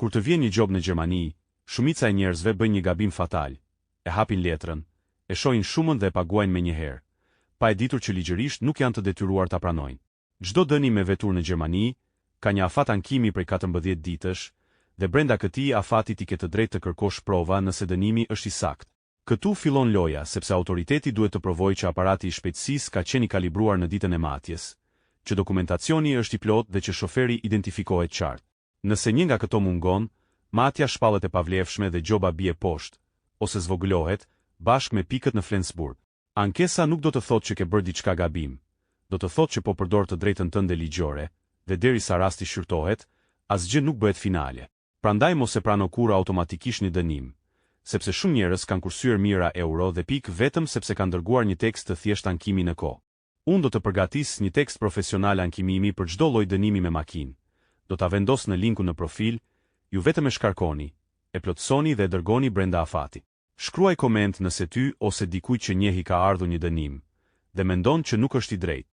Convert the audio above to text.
Kur të vjen një gjobë në Gjermani, shumica e njerëzve bëjnë një gabim fatal, e hapin letrën, e shohin shumën dhe e paguajnë menjëherë, pa e ditur që ligjërisht nuk janë të detyruar ta pranojnë. Çdo dënim me veturë në Gjermani ka një afat ankimi prej 14 ditësh dhe brenda këtij afati ti ke të drejtë të kërkosh prova nëse dënimi është i saktë. Këtu fillon loja, sepse autoriteti duhet të provojë që aparati i shpejtësisë ka qenë i kalibruar në ditën e matjes, që dokumentacioni është i plotë dhe që shoferi identifikohet qartë. Nëse një nga këto mungon, matja shpallet e pavlefshme dhe gjoba bie poshtë, ose zvogëlohet, bashkë me pikët në Flensburg. Ankesa nuk do të thotë që ke bërë diçka gabim, do të thotë që po përdor të drejtën tënde ligjore, dhe derisa rasti shqyrtohet, asgjë nuk bëhet finale. Prandaj mos e prano kurrë automatikisht një dënim, sepse shumë njerëz kanë kursyer mijëra euro dhe pikë vetëm sepse kanë dërguar një tekst të thjeshtë ankimi në kohë. Unë do të përgatis një tekst profesional ankimimi për çdo lloj dënimi me makinë, do ta vendos në linkun në profil, ju vetëm e shkarkoni, e plotësoni dhe e dërgoni brenda afatit. Shkruaj koment nëse ty ose dikujt që njeh i ka ardhur një dënim, dhe mendon që nuk është i drejtë.